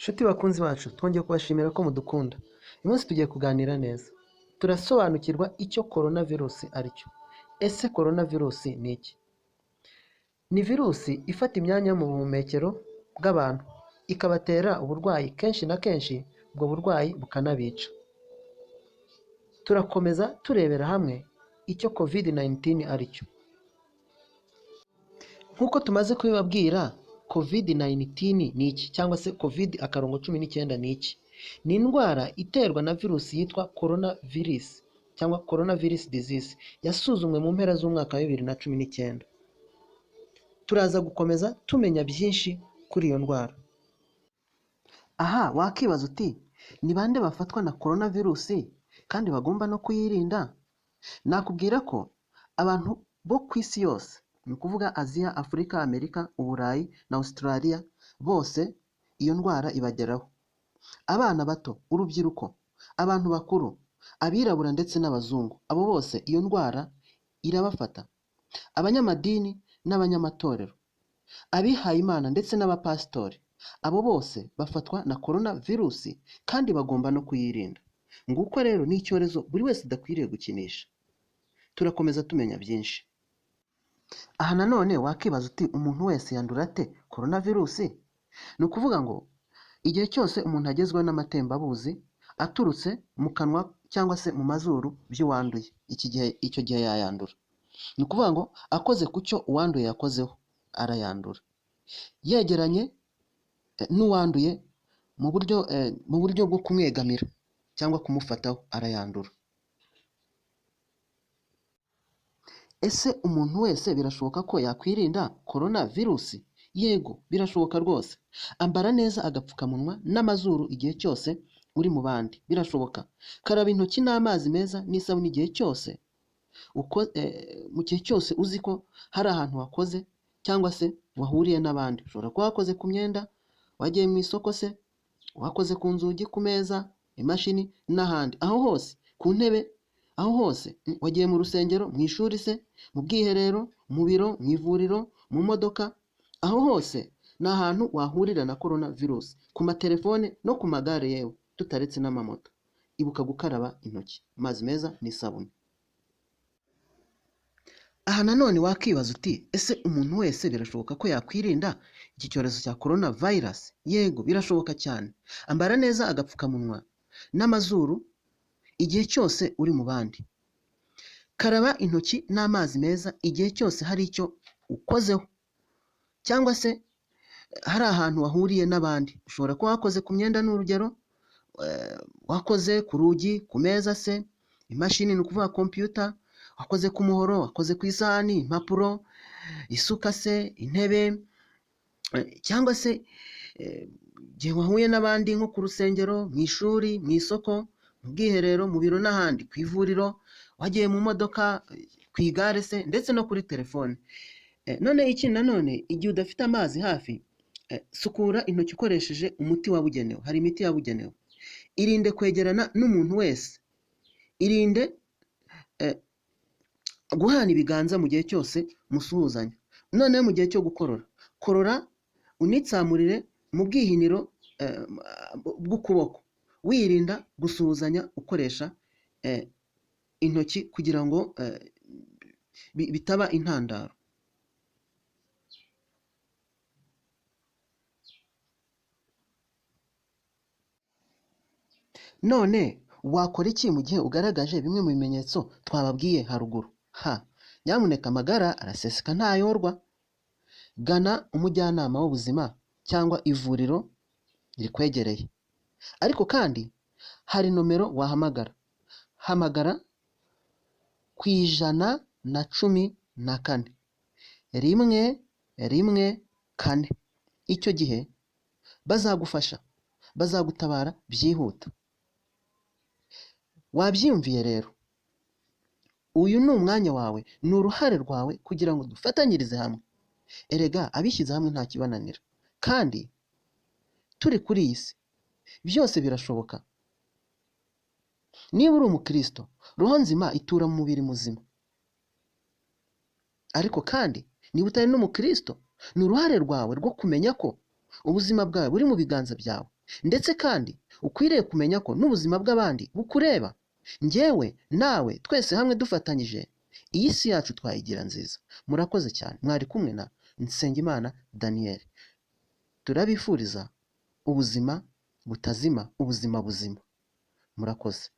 Nshuti bakunzi bacu, twongeye kubashimira ko mudukunda. Uyu munsi tugiye kuganira neza. Turasobanukirwa icyo corona virusi ari cyo. Ese corona virusi ni iki? Ni virusi ifata imyanya yo mu buhumekero bw'abantu, ikabatera uburwayi kenshi na kenshi ubwo burwayi bukanabica. Turakomeza turebera hamwe icyo COVID-19 ari cyo. Nk'uko tumaze kubibabwira, COVID-19 ni iki cyangwa se COVID-19 ni iki? Ni indwara iterwa na virusi yitwa corona virus cyangwa corona virus disease, yasuzumwe mu mpera z'umwaka wa 2019. Turaza gukomeza tumenya byinshi kuri iyo ndwara. Aha wakibaza uti ni bande bafatwa na corona virusi kandi bagomba no kuyirinda? Nakubwira ko abantu bo ku isi yose, ni ukuvuga Aziya, Afurika, Amerika, Uburayi na Australia, bose iyo ndwara ibageraho. Abana bato, urubyiruko, abantu bakuru, abirabura ndetse n'abazungu, abo bose iyo ndwara irabafata. Abanyamadini n'abanyamatorero, abihayimana ndetse n'abapasitori, abo bose bafatwa na corona virusi kandi bagomba no kuyirinda. Nguko rero ni icyorezo buri wese adakwiriye gukinisha. Turakomeza tumenya byinshi. Aha nanone wakibaza uti umuntu wese yandura ate corona virusi? Ni ukuvuga ngo igihe cyose umuntu agezweho n'amatembabuzi aturutse mu kanwa cyangwa se mu mazuru by'uwanduye, iki gihe icyo gihe yayandura. Ni ukuvuga ngo akoze ku cyo uwanduye yakozeho arayandura. Yegeranye n'uwanduye mu buryo bwo kumwegamira cyangwa kumufataho arayandura. Ese umuntu wese birashoboka ko yakwirinda corona virusi? Yego, birashoboka rwose. Ambara neza agapfukamunwa n'amazuru igihe cyose uri mu bandi, birashoboka. Karaba intoki n'amazi meza n'isabune igihe cyose mu gihe cyose uzi ko hari ahantu wakoze cyangwa se wahuriye n'abandi. Ushobora kuba wakoze ku myenda, wagiye mu isoko se, wakoze ku nzugi, ku meza, imashini n'ahandi. Aho hose, ku ntebe, aho hose, wagiye mu rusengero, mu ishuri se, mu bwiherero, mu biro, mu ivuriro, mu modoka, aho hose ni ahantu wahurira na corona virusi, ku matelefone no ku magare yewe, tutaretse n'amamoto. Ibuka gukaraba intoki, amazi meza n'isabune. Aha nanone wakibaza uti ese umuntu wese birashoboka ko yakwirinda iki cyorezo cya corona virus? Yego, birashoboka cyane. Ambara neza agapfukamunwa n'amazuru igihe cyose uri mu bandi. Karaba intoki n'amazi meza igihe cyose hari icyo ukozeho cyangwa se hari ahantu wahuriye n'abandi. Ushobora kuba wakoze ku myenda ni urugero, wakoze ku rugi, ku meza se, imashini ni ukuvuga computer, wakoze ku muhoro, wakoze ku isahani, impapuro, isuka se, intebe, cyangwa se igihe wahuye n'abandi nko ku rusengero, mu ishuri, mu isoko, mu bwiherero, mu biro n'ahandi, ku ivuriro, wagiye mu modoka, ku igare se, ndetse no kuri telefone. None iki nanone igihe udafite amazi hafi, sukura intoki ukoresheje umuti wabugenewe. Hari imiti yabugenewe. Irinde kwegerana n'umuntu wese. Irinde guhana ibiganza mu gihe cyose musuhuzanya. Noneho mu gihe cyo gukorora, korora unitsamurire mu bwihiniro bw'ukuboko, wirinda gusuhuzanya ukoresha intoki kugira ngo bitaba intandaro. None wakora iki mu gihe ugaragaje bimwe mu bimenyetso twababwiye haruguru? Nyamuneka amagara araseseka ntayorwa. Gana umujyanama w'ubuzima cyangwa ivuriro rikwegereye. Ariko kandi hari nomero wahamagara. Hamagara ku 114 1 1 4. Icyo gihe bazagufasha, bazagutabara byihuta. Wabyiyumviye rero, uyu ni umwanya wawe, ni uruhare rwawe kugira ngo dufatanyirize hamwe. Erega abishyize hamwe nta kibananira, kandi turi kuri iyi si byose birashoboka. Niba uri umukristo, roho nzima itura mu mubiri muzima. Ariko kandi niba utari n'umukristo, ni uruhare rwawe rwo kumenya ko ubuzima bwawe buri mu biganza byawe. Ndetse kandi ukwiriye kumenya ko n'ubuzima bw'abandi bukureba. Njyewe nawe, twese hamwe dufatanyije, iyi si yacu twayigira nziza. Murakoze cyane. Mwari kumwe na Nsengimana Daniel. Turabifuriza ubuzima butazima, ubuzima buzima. Murakoze.